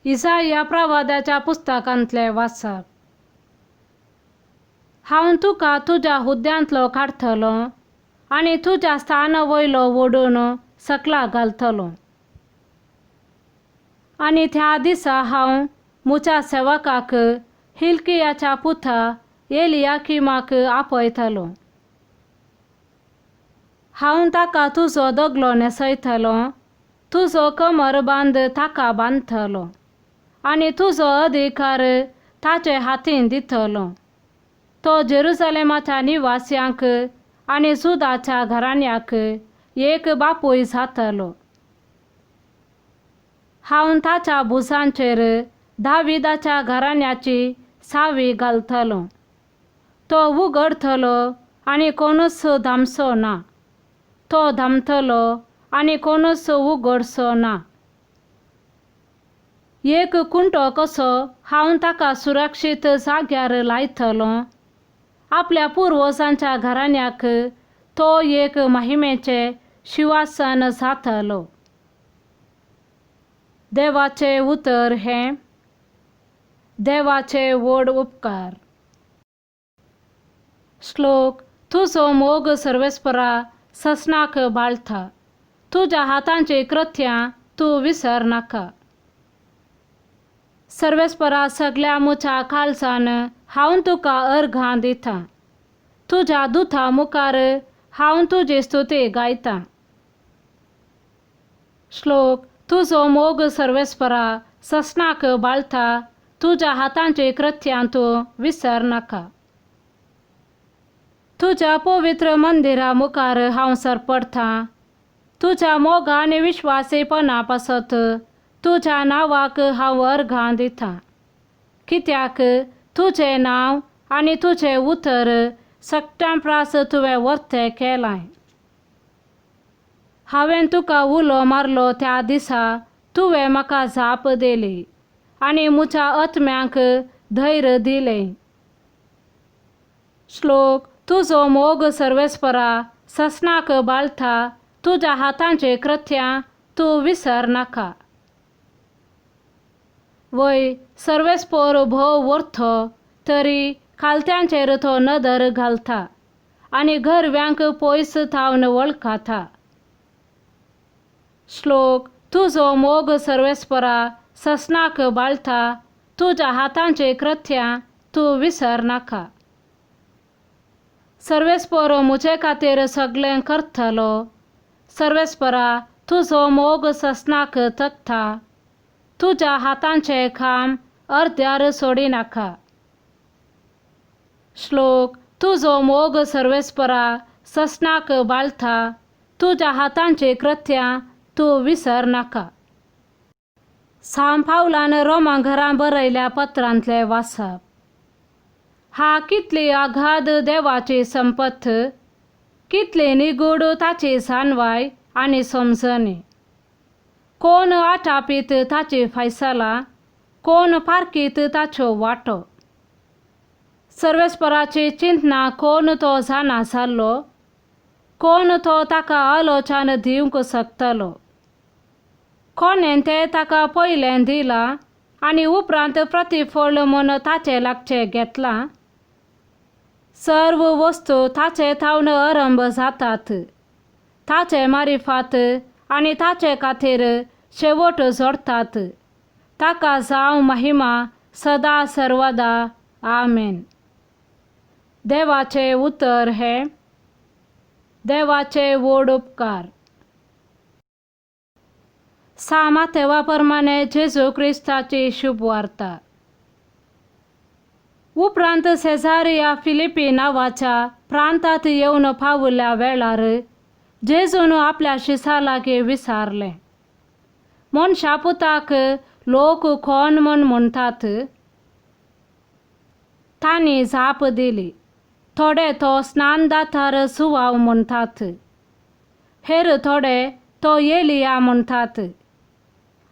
इसाया प्रवादाच्या पुस्तकांतलें वाचप. हांव तुका तुज्या हुद्द्यांतलो काडटलो आनी तुज्या स्थाना वयलो ओडून सकला घालतलो. आनी त्या दिसा हांव म्हज्या सेवकाक हिल्कियाच्या पुता एलियाकिमाक आपयतलो. हांव ताका तुजो दगलो न्हेसयतलो, तुजो कमर बांद ताका बांदतलो आनी तुजो अधिकार ताचे हातीन दितलो. तो जेरुजलेमाच्या निवास्यांक आनी जुदाच्या घराण्याक एक बापूय जातलो. हांव ताच्या भुजांचेर दाविदाच्या घराण्याची सावी घालतलो. तो उगडतलो आनी कोणूच धांपचो ना, तो धांपतलो आनी कोणूच उगडचो ना. एक कुंटो कसो हांव ताका सुरक्षीत जाग्यार लायतलो. आपल्या पुर्वजांच्या घराण्याक तो एक महिमेचें शिवासन जातलो. देवाचें उतर हें देवाचे व्हड उपकार. श्लोक. तुजो मोग सर्वेस्परा ससनाक बाळता, तुज्या हातांची कृत्यां तूं विसर नाका. सर्वेस्परा सगल्या म्हज्या काळजान हांव तुका अर्घां दितां, तुज्या दुता मुखार हांव तुजी स्तुती गायतां. श्लोक. तुजो मोग सर्वेस्परा ससनाक बाळता, तुज्या हातांची कृत्यां तूं विसर नाका. तुज्या पवित्र मंदिरा मुखार हांव सरपडटां, तुज्या मोगा आनी विश्वासीपणा पासत तुज्या नांवाक हांव अर्घां दितां. कित्याक तुजें नांव आनी तुजें उतर सगळ्यां प्रास तुवें वर्तें केलां. हांवें तुका उलो मारलो त्या दिसा तुवें म्हाका जाप दिली आनी म्हज्या आत्म्यांक धैर्य दिलें. श्लोक. तुजो मोग सर्वेस्परा ससनाक बाळता, तुज्या हातांची कृत्यां तूं विसर नाका. वय सर्वेस्पर भोव वर्थो तरी खालत्यांचेर तो नदर घालता आनी घरव्यांक पयस थावन वळखता. श्लोक. तुजो मोग सर्वेस्परा ससनाक बाळता, तुज्या हातांची कृत्यां तूं विसर नाका. सर्वेस्पर म्हजे खातीर सगळें करतलो. सर्वेस्परा तुजो मोग ससनाक तकता, तुज्या हातांचें काम अर्द्यार सोडिनाका. श्लोक. तुजो मोग सर्वेस्परा ससनाक बाळता, तुज्या हातांची कृत्यां तूं विसर नाका. सांव पावलान रोमा घरां बरयल्या पत्रांतलें वाचप. हा कितली आघाद देवाची संपत्त, कितली निगूड ताची जाणवाय आनी समजणी. कोण आटापीत ताची फैसला, कोण पारखीत ताच्यो वाटो. सर्वेस्पराची चिंतना कोण तो जाणा जाल्लो, कोण तो ताका आलोचन दिवंक शकतलो. कोणें तें ताका पयलें दिलां आनी उपरांत प्रतिफळ म्हूण ताचें लागचें घेतलां. सर्व वस्तू ताचे थावन आरंभ जातात, ताचे मारिफात आनी ताचे खातीर शेवट जोडटात. ताका जावं महिमा सदा सर्वदा. आमेन. देवाचें उतर हें देवाचे व्हड उपकार. सा मातेवा प्रमाणे जेजू क्रिस्ताची शुभवार्ता. उपरांत सेजारिया फिलिपी नांवाच्या प्रांतांत येवन पाविल्ल्या वेळार जेजून आपल्या शिसा लागीं विचारलें, मनशा पुताक लोक कोण म्हूण म्हणटात? तांणी जाप दिली, थोडे तो स्नानदातार सुवाव म्हणटात, हेर थोडे तो एलिया म्हणटात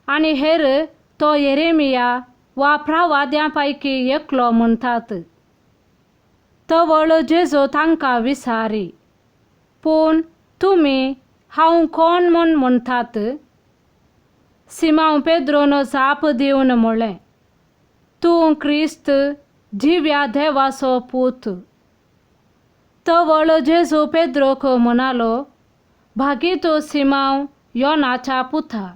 आनी हेर तो येरेमिया वा प्रवाद्यां पैकी एकलो म्हणटात. तवळ जेजू तांकां विचारी, पूण तुमी हांव कोण म्हूण म्हणटात? सिमांव पेद्रोन जाप दिवन म्हणलें, तूं क्रिस्त, जिव्या देवाचो पूत. तवळ जेजू पेद्रोक म्हणालो, भागी तूं सिमांव योनाच्या पुता,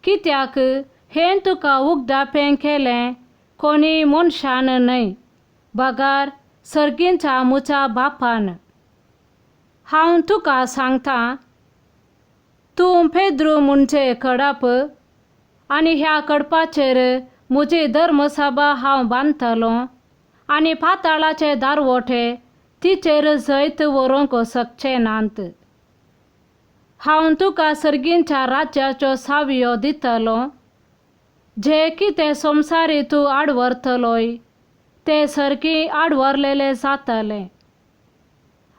कित्याक हें तुका उगडापें केलें कोणी मनशान न्हय, बगार सर्गींच्या म्हज्या बापान. हांव तुका सांगता, तूं पेद्रू म्हणजे कडप आनी ह्या कडपाचेर म्हजी धर्मसभा हांव बांदतलो आनी पाताळाचे दारवोठे तिचेर जैत व्हरूंक शकचे नात. हांव तुका सर्गींच्या राज्याच्यो सावयो दितलो. जे कितें संवसारी तूं आडवरतलोय ते सर्गी आडवरलेले जातले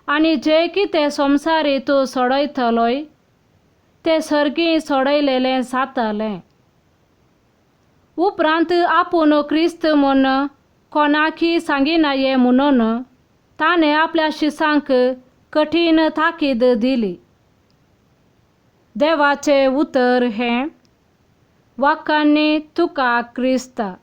आनी जे कितें संवसारी तूं सोडयतलोय ते सर्गी सोडयलेले जातले. उपरांत आपूण क्रिस्त म्हूण कोणाकी सांगिनाये म्हणून ताणें आपल्या शिसांक कठीण ताकीद दिली. देवाचें उतर हें वाक्यांनी तुका क्रिस्ता.